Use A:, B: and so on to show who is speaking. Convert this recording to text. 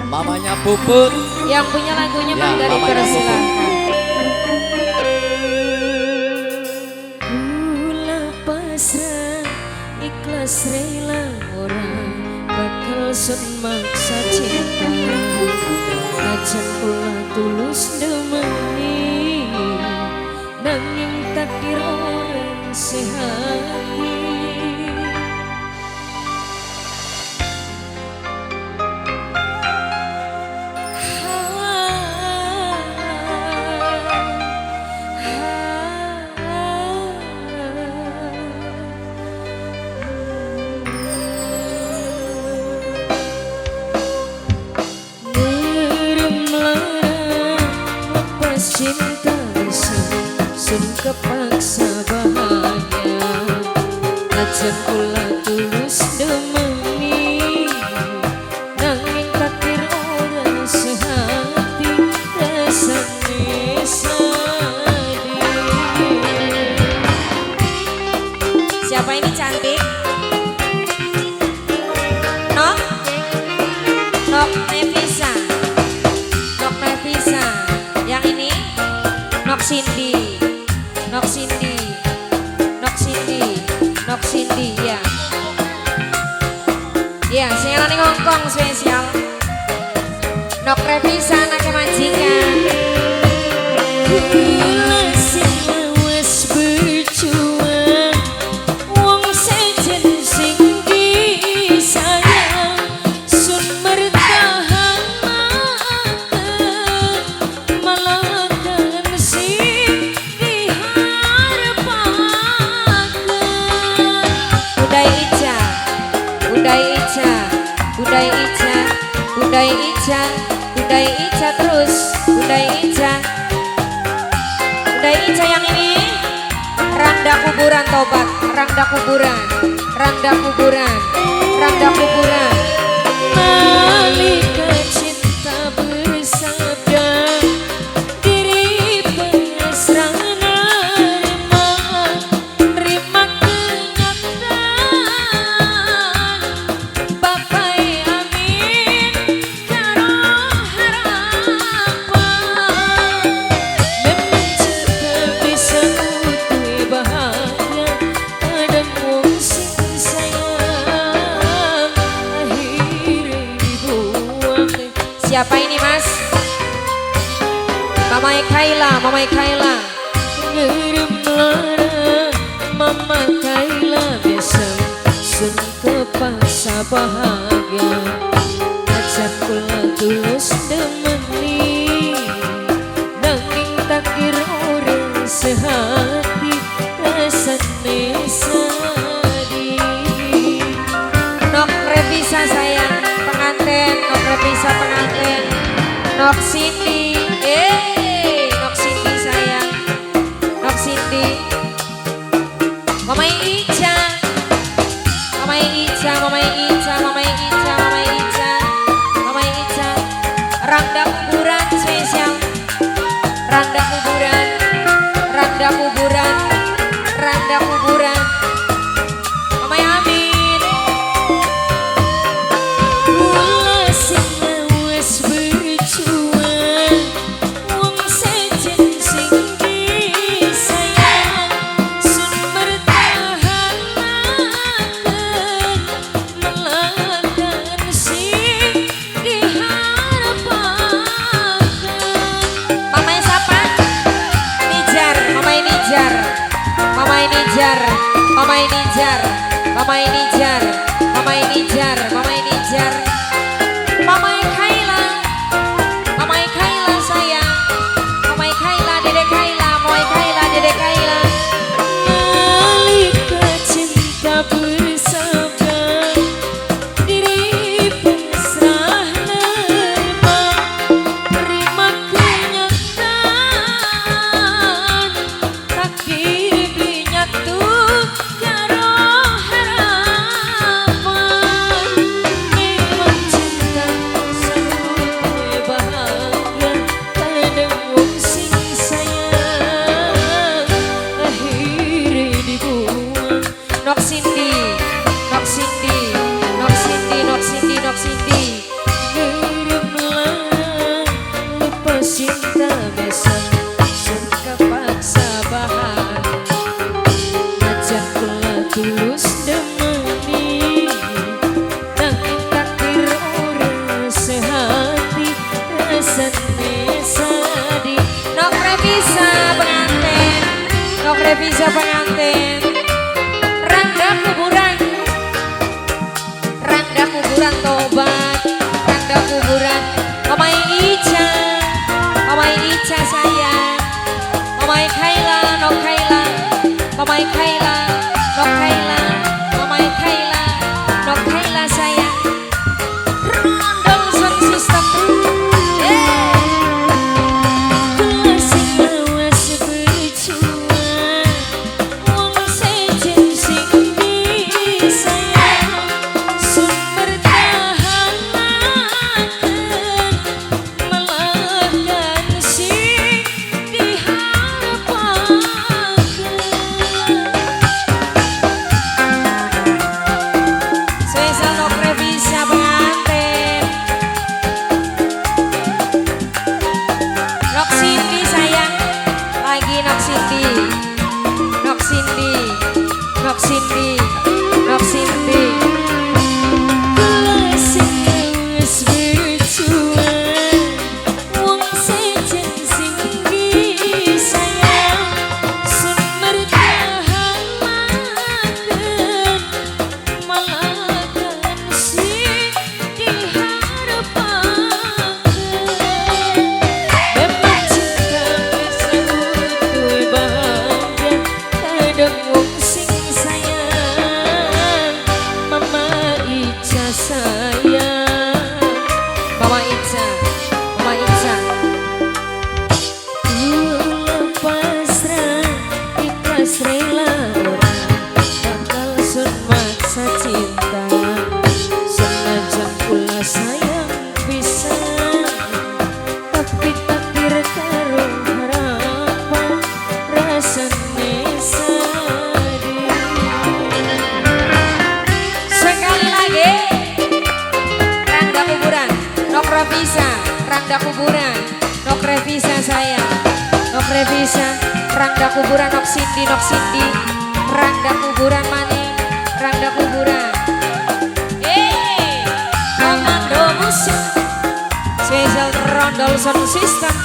A: Mamanya Puput.
B: Yang punya lagunya
A: Ya,
B: Mangga
A: mamanya
B: dipersilahkan. Kula pasrah ikhlas rela ora bakal sun maksa cinta. Najan kula tulus demeni, nanging takdir ora sehati. Cinta sun kepaksa bahagia. Najan kula tulus demeni, nanging takdir ora sehati, rasane sedih. Siapa ini cantik? Nok? Nok Nevisa. Nok Nevisa. Yang ini Nok Cindy, Nok Cindy, Nok Cindy, Nok Cindy, ya. Ya, sing arane Hongkong spesial. Nok Revisa anake majikan. Kula sing wis berjuang, wong sejen sing disayang, sun mertahankan malakan sing diharapkan. Budai Ica, Budai Ica, Budai Ica, Budai Ica, Budai Ica terus, Budai Ica. Budai Ica yang ini Rangda kuburan tobat, Rangda kuburan, Rangda kuburan, Rangda kuburan. Nalika cinta bersabda, diri pasrah nerima, nerima kenyataan. Bapak amin karo harapan. Memang cinta bisa utuh bahagia, kadang wong sing sayang akhirnya dibuang. Siapa ini mas? Mama Kaila, Mama Kaila. Ngirim lara Mama Kaila biasa sun kepaksa bahagia. Ajak kula tulus demeni, nanging takdir ora sehati, rasane sedih. Nok Revisa sayang pengantin, Nok Revisa pengantin, Nok Cindy, Nok Cindy sayang, Nok Cindy, Mama Ica, Mama Ica, Mama Ica, Mama Ica, Mama Ica, Mama Ica, Rangda kuburan spesial, Rangda kuburan, Rangda kuburan, Rangda kuburan, Mama Amin. Kula sing wis berjuang, wong sejen sing disayang, sun mertahankan melakan sing diharapkan. Mama siapa? Nijar, Mama Nijar, Mama Nijar, Mama Nijar, Mama Nijar, Mama Nijar, Mama Nijar, Mama Kaila, Mama Kaila sayang, Mama Kaila, Dede Kaila, Mama Kaila, Dede Kaila. Nalika cinta bersabda, diri pasrah nerima, terima kenyataan, takdir beli nyatu karo harapan. Revisa pengantin. Rangga kuburan, Rangga kuburan tobat, Rangga kuburan. Mamai Ica, Mamai Ica sayang, Mamai Kaila, no Kaila, Mamai Kaila, no Kaila, Mamai Kaila, no Kaila sayang. Rondol sound system. Eh. Kula sing lawas berjuang, wong sejen sing disayang, sun mertahankan malah sing diharapkan. Spesial Nok Revisa pengantin. Nok Cindy sayang, lagi Nok Cindy, Nok Cindy, Nok Cindy, Nok Cindy. Kula sing wis berjuang, wong sejen sing disayang, sun mertahankan malah sing diharapkan. Memang cinta wis utuh bahagia, kadang wong sing sayang, Mama Ica sayang, Mama Ica, Mama Ica. Kula pasrah ikhlas rela ora bakal sun maksa cinta, senajan kula sayang pisan, tapi takdir karo harapan rasane sedih. Sekali lagi, Rangga kuburan, Nok Revisa, Rangga kuburan, Nok Revisa sayang, Nok Revisa, Rangga kuburan, Nok Cindy, Nok Cindy, Rangga kuburan maning, Rangga kuburan. Eh, Komando musik, spesial Rondol Sound System.